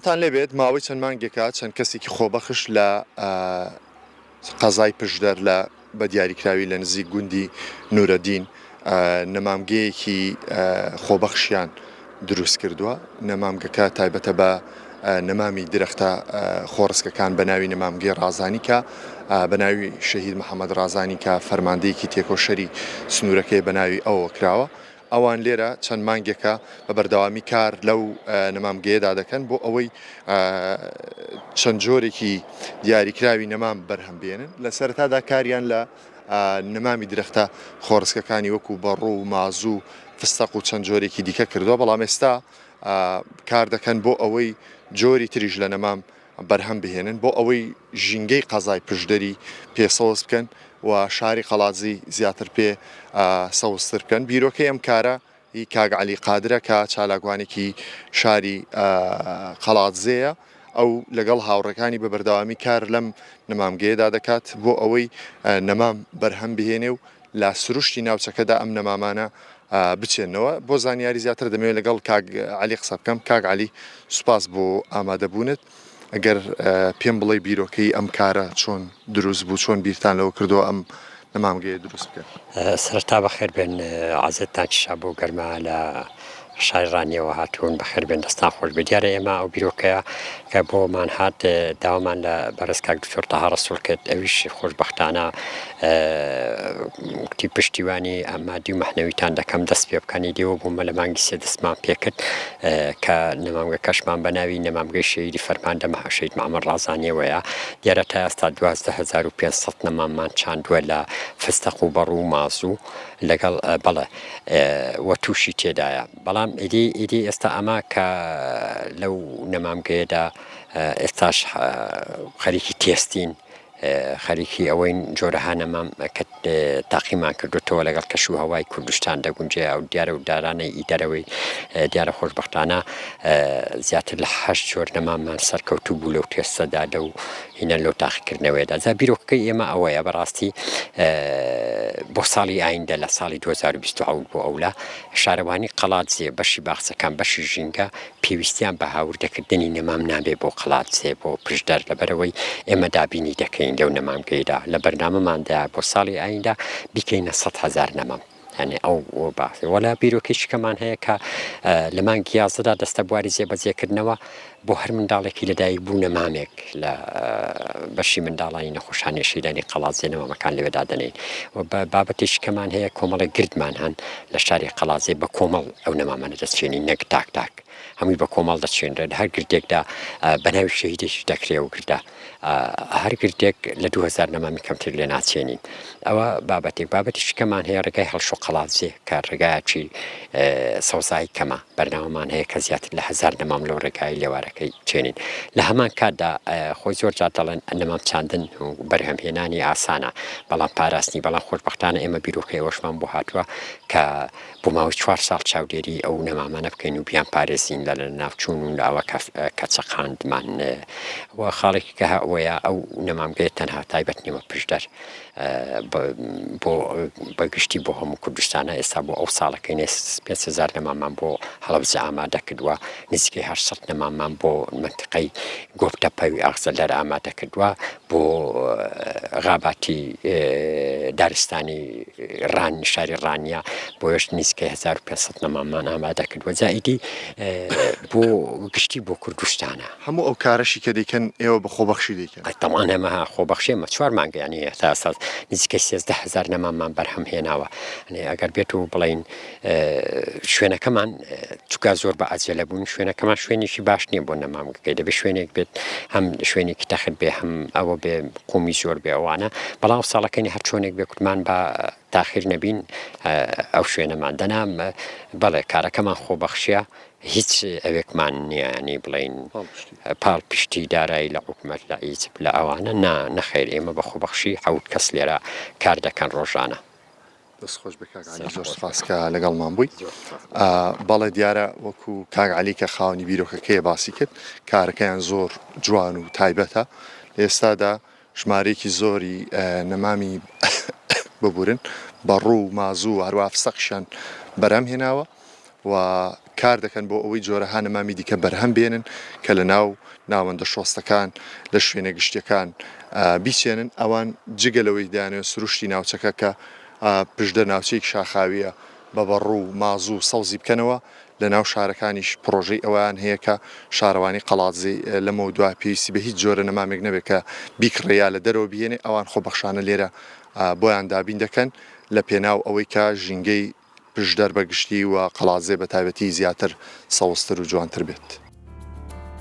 سڵاوتان لێبێت ماوەی چەند مانگێکە چەند کەسێکی خۆبەخش لە قەزای پشدەر لە بە دیاریکراوی لە نزیک گوندی نورەدین نەمامگەیەکی خۆبەخشیان دروست کردووە نەمامگەکە تایبەتە بە نەمامی درەختە خۆڕسکەکان بە ناوی نەمامگەی ڕازانی کە بە ناوی شەهید محەممەد ڕازانی کە فەرماندەیەکی تێکۆشەری سنوورەکەی بە ناوی ئەوە کراوە ئەوان لێرە چەند مانگێکە بە بەردەوامی کار لەو نەمامگەیەدا دەکەن بۆ ئەوەی چەند جۆرێکی دیاریکراوی نەمام بەرهەم بێنن. لە سەرەتادا کاریان لە نەمامی درەختە خۆڕسکەکانی وەکو بەڕوو و مازوو و فستەق و چەند جۆرێکی دیکە کردووە، بەڵام ئێستا کار دەکەن بۆ ئەوەی جۆری تریش لە نەمام بەرهەم بهێنن بۆ ئەوەی ژینگەی قەزای پشدەری پێ سەوز بکەن و شاری قەڵادزی زیاتر پێ سەوزتر بکەن. بیرۆکەی ئەم کارە هی کاک عەلی قادرە کە چالاکوانێکی شاری قەڵادزێیە، ئەو لەگەڵ هاوڕێکانی بە بەردەوامی کار لەم نەمامگەیەدا دەکات بۆ ئەوەی نەمام بەرهەم بهێنێ و لە سروشتی ناوچەکەدا ئەم نەمامانە بچێنەوە. بۆ زانیاری زیاتر دەمەوێت لەگەڵ کاک عەلی قسە بکەم. کاک عەلی سوپاس بۆ ئامادەبوونت. ئەگەر پێم بڵێی بیرۆکەی ئەم کارە چۆن دروست بوو، چۆن بیرتان لەوە کردەوە ئەم نەمامگەیە دروست بکەن؟ سەرەتا بەخێر بێن عەزێتتان کێشا بۆ گەرما لە شاری ڕانیەوە هاتوون بەخێر بێن دەستان خۆش بێت دیارە ئێمە ئەو بیرۆکەیە کە بۆمان هات داوامان لە بەڕێز کاک دکتۆر تەها ڕەسوڵ کرد ئەویش خۆشبەختانە گوتی پشتیوانی مادی و مەعنەویتان دەکەم دەست پێ بکەن ئیدی ئەوە بوو مە لە مانگی سێ دەستمان پێ کرد کە نەمامگەکەشمان بە ناوی نەمامگەی شەهیدی فەرماندە شەهید معەمەر ڕازانیەوەیە دیارە تا ئێستا 12500 نەماممان چاندووە لە فستەق و بەڕوو و مازوو لەگەڵ بەڵێ و تووشی تێدایە بەڵام ئیدی ئیدی ئێستا ئەمە کە لەو نەمامگەیەدا ئێستاش خەریکی تێستین خەریکی ئەوەین جۆرەها نەمام کە تاقیمان کردوتەوە لەگەڵ کەش و هەوای کوردستان دەگونجێ ئەو دیارە و دارانەی ئی دەرەوەی دیارە خۆشببختانە زیاتر لە هەشت جۆر نەمامان سەرکەوتوو بوو لەو تێستەدا لەو هینە لەو تاقیکردنەوەیەدا جا بیرۆکەکەی ئێمە ئەوەیە بەڕاستی بۆ ساڵی ئایندە لە ساڵی 2027 بۆ ئەولا شارەوانی قەڵادزێ بەشی باخچەکان بەشی ژینگە پێویستیان بە هاوردەکردنی نەمام نابێ بۆ قەڵادزێ بۆ پشدەر لەبەرئەوەی ئێمە دابینی دەکەین لەو نەمامگەیدا لە بەرنامەماندایە بۆ ساڵی ئایندە بیکەینە 100 هەزار نەمام. یانی ئەو باسی وەلا بیرۆکەیشکەمان هەیە کە لە مانگی یازدەدا دەستە بواری جێبەجێکردنەوە بۆ هەر منداڵێکی لەدایک بوو نەمامێک لە بەشی منداڵانی نەخۆشانی شیرانی قەڵادزێ نەمامەکان لەوێ دادەنێین و بە بابەتێکیکەمان هەیە کۆمەڵێک گردمان هەن لە شاری قەڵادزێ بە کۆمەڵ ئەو نەمامانە دەچێنین نەک تاک تاک هەمووی بە کۆمەڵ دەچێنرێن هەر گردێکدا بە ناوی شەهیدێکی دەکرێ و گردە هەر گردێک لە 2000 نەمامی کەمتر لێ ناچێنین ئەوە بابەتێک بابەتی شکەمان هەیە ڕێگای هەڵشۆ قەڵادزێ کە ڕێگایەکی سەوزایی کەمە بەرنامەمان هەیە کە زیاتر لە هەزار نەمام لەو ڕێگای لێوارەکەی چێنین لە هەمان کاتدا خۆی زۆر جار دەڵێن نەمام چاندن و بەرهەمهێنانی ئاسانە بەڵام پاراستنی بەڵام خۆشبەختانە ئێمە بیرۆکەی ئەوەشمان بۆ هاتووە کە بۆ ماوەی چوار ساڵ چاودێری ئەو نەمامانە بکەین و بیانپارێزین لە لەناوچوون و لە ئەوە کە چەقاندمان و خاڵێکی کە ئەوەیە ئەو نەمامگەیە تەنها تایبەت نییە بە پشدەر بۆ بە گشتی بۆ هەموو کوردستانە ئێستا بۆ ئەو ساڵەکەی نێ 5هزار نەمامان بۆ هەڵەبجە ئامادە کردووە نزیکەی 800 نەمامان بۆ مەنتیقەی گۆپتەپەوی ئاغزەلەر ئامادە کردووە بۆ غاباتی دارستانی ڕان شاری ڕانیە بۆیش نزیکەی 1500 نەمامان ئامادە کردووە جا ئیدی بۆ گشتی بۆ کوردستانە. هەموو ئەو کارەشی کە دەیکەن ئێوە بە خۆبەخشی دەیکەن؟ تەبعەن ئێمە خۆبەخشی ئێمە چوار مانگە یانی هەتا ئێستا نزیکەی 13 هەزار نەماممان بەرهەم هێناوە یانی ئەگەر بێت و بڵێین شوێنەکەمان چونکە زۆر بە عەجەلە بوون شوێنەکەمان شوێنێکی باش نییە بۆ نەمامگەکەی دەبێت شوێنێک بێت هەم شوێنێکی تەخت بێ هەم ئەوە بێ قومی زۆر بێ ئەوانە بەڵام ساڵەکەی هەر چۆنێک بێ کوتمان بە تاخیر نەبین ئەو شوێنەمان دەنا بەڵێ کارەکەمان خۆبەخشیە هیچ ئەوێکمان نییە ینی بڵین پاڵپشتی دارایی لە حکومەت لە هیچ لە ئەوانە نا نەخێر ئێمە بە خۆبەخشی حەوت کەس لێرە کار دەکەن ڕۆژانە. دەست خۆش بێ کاک عەلی زۆر سوپاس کە لەگەڵمان بووی. بەڵێ دیارە وەکو کاک عەلی کە خاوەنی بیرۆکەکەیە باسی کرد کارەکەیان زۆر جوان و تایبەتە لە ئێستادا ژمارەیەکی زۆری نەمامی ببورن بەڕوو و مازوو و هەروەها فستەقیشیان بەرهەم هێناوە و. کار دەکەن بۆ ئەوەی جۆرەها نەمامی دیکە بەرهەم بێنن کە لە ناو ناوەندە شۆستەکان لە شوێنە گشتیەکان بیچێنن. ئەوان جگە لەوەی دەیانەوێت سروشتی ناوچەکە کە پشدەر ناوچەیەکی شاخاوییە بە بەڕوو و مازوو سەوزی بکەنەوە، لە ناو شارەکانیش پڕۆژەی ئەوەیان هەیە کە شارەوانی قەڵادزێ لەمەودوا پێویستی بە هیچ جۆرە نەمامێک نەبێت کە بیکڕێ یا لە دەرەوە بیهێنێ، ئەوان خۆبەخشانە لێرە بۆیان دابین دەکەن لە پێناو ئەوەی کە ژینگەی پشدەر بە گشتی و قەڵادزێ بە تایبەتی زیاتر سەوزتر و جوانتر بێت.